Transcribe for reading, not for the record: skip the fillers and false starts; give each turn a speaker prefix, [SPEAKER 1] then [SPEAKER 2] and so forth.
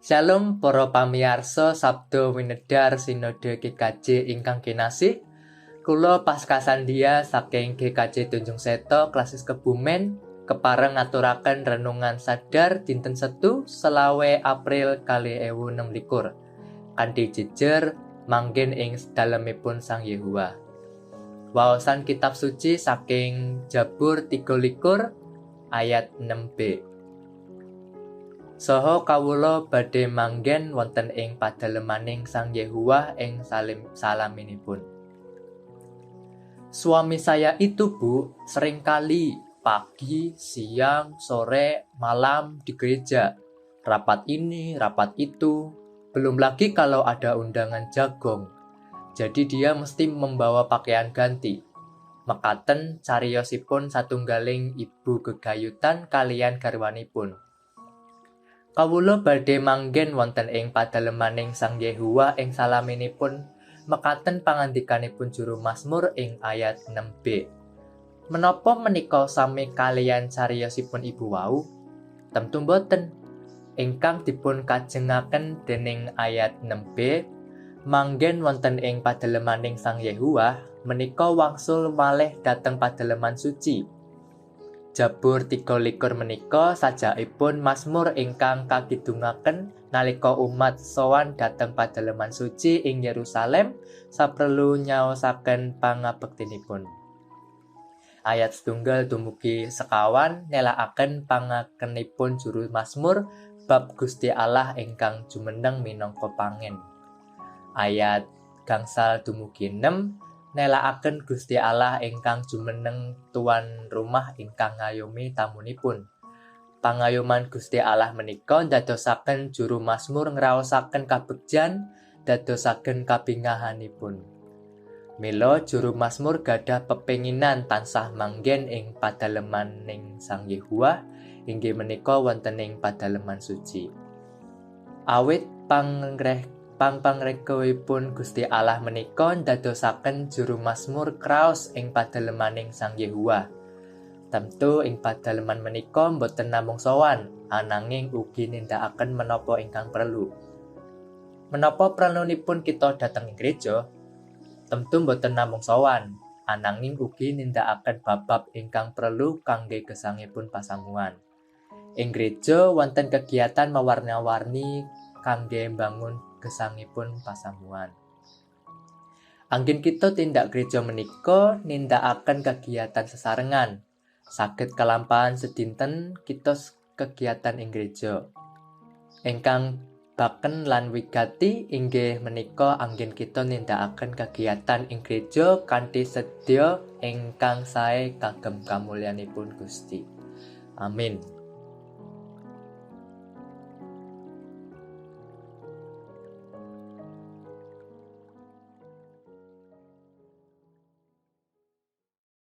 [SPEAKER 1] Shalom para pamiyarsa Sabda Winedhar Sinode GKJ ingkang kinasih. Kula Pasca Sandia saking GKJ Tunjung Seta Klasis Kebumen kepareng ngaturaken renungan sadar dinten Setu 25 April 2026 kanthi jejer manggen ing dalemipun Sang Yehuwa. Waosan kitab suci saking Jabur 23 ayat 6b. Saha kawula badhe manggen wonten ing padalemaning Sang Yehuwa ing salim salaminipun. Suami saya itu, Bu, seringkali pagi, siang, sore, malam di gereja. Rapat ini, rapat itu. Belum lagi kalau ada undangan jagong. Jadi dia mesti membawa pakaian ganti. Mekaten cariyosipun satunggaling ibu gegayutan kaliyan garwanipun. Kawula badhe manggen wonten ing padalemaning Sang Yehuwa ing salaminipun, mekaten pangandikanipun juru Mazmur ing ayat 6b. Menapa menika sami kaliyan cariyosipun ibu wau? Tentu boten. Ingkang dipun kajengaken dening ayat 6b, manggen wonten ing padalemaning Sang Yehuwa menika wangsul malih dhateng padaleman suci. Jabur 23 menika sajakipun Mazmur ingkang kakidungaken nalika umat sowan dhateng padaleman suci ing Yerusalem saperlu nyaosaken pangabektinipun. Ayat setunggal dumugi sekawan nelakaken pangakenipun juru Mazmur bab Gusti Allah ingkang jumeneng minangka pangen. Ayat gangsal dumugi 6 nelakaken Gusti Allah ingkang jumeneng tuan rumah ingkang ngayomi tamunipun. Pangayoman Gusti Allah menika ndadosaken juru Mazmur ngraosaken kabegjan, dadosaken kabingahanipun. Mila juru Mazmur gadah pepenginan tansah manggen ing padalemaning Sang Yehuwa, inggih menika wonten ing padaleman suci. Awit pangpangrekawipun Gusti Allah menika ndadosaken juru Mazmur kraos ing padalemaning Sang Yehuwa. Tentu ing padaleman menika boten namung sowan, ananging ugi nindakaken menapa ingkang perlu. Menapa prelunipun kita dhateng ing gereja? Tentu boten namung sowan, ananging ugi nindakaken bab-bab ingkang perlu kangge gesangipun pasamuan. Ing gereja wonten kegiatan mewarna-warni kangge mbangun gesangipun pasamuan. Anggen kita tindak gereja menika nindakaken kegiatan sesarengan. Saged kelampahan sedinten kita kegiatan ing gereja. Ingkang baken lan wigati inggih menika anggen kita nindakaken kegiatan ing gereja kanthi sedya ingkang sae kagem kamulyanipun Gusti. Amin.